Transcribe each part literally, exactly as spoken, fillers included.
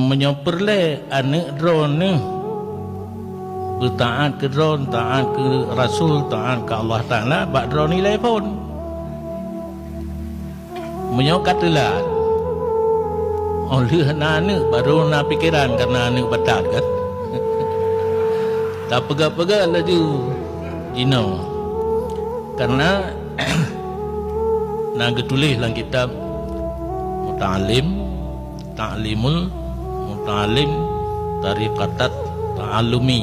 Meunyoe peureulée aneuëk droeneueh beutaát keu droe, taát keu Rasul, taát keu Allah Taala, bak droeneueh ilée phon. Meunyoe ka teulat, óh lheueh na aneuëk, barô na pikeran, kareuna aneuëk batat kan. Tapeugah-peugah laju jinoe. Kareuna na geutuléh lam kitab Muta'allim, Ta'limul Muta'allim Tariqatat Ta'allumi.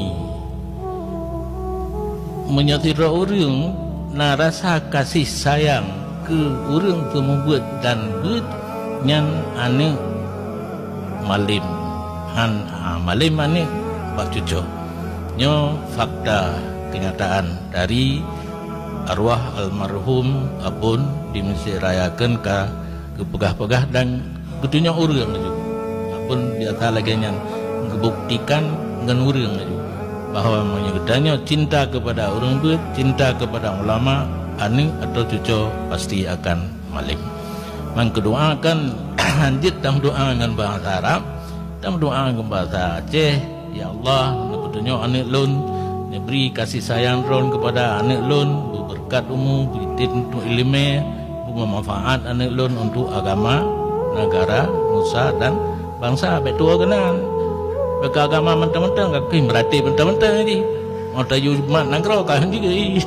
Meunyoe sidroe ureuëng na rasa kasih sayang keu ureuëng seumeubeuet dan beuet, nyan aneuëk malém, han, ha, malém aneuëk bak cucoe. Nyoe fakta keunyataan dari arwah almarhum Abon di Mesjid Raya Keun ka geupeugah-peugah dan geutunyok ureuëng laju. Abon biasa lagée nyan geubuktikan ngon ureuëng laju bahwa meunyoe geutanyoe cinta kepada ureuëng beuet, cinta kepada ulama, aneuëk atau cucoe pasti akan malém. Mangkeudoa kan hanjeuet tameudoa ngon bahasa Arab, tameudoa ngon bahasa Aceh, "Ya Allah, neupeutunyok aneuëk lôn, neubri kasih sayang droen kepada aneuëk lôn, beubeureukat umu, beuitem untuk iéleumé, beumanfaat aneuëk lôn untuk agama, negara, nusa dan bansa." Bék tuwoe keunan. Bèk keu agama mantong-mantong, kakeuh meuratéb mantong-mantong jih. Mau tayue mat nanggroe ka jih.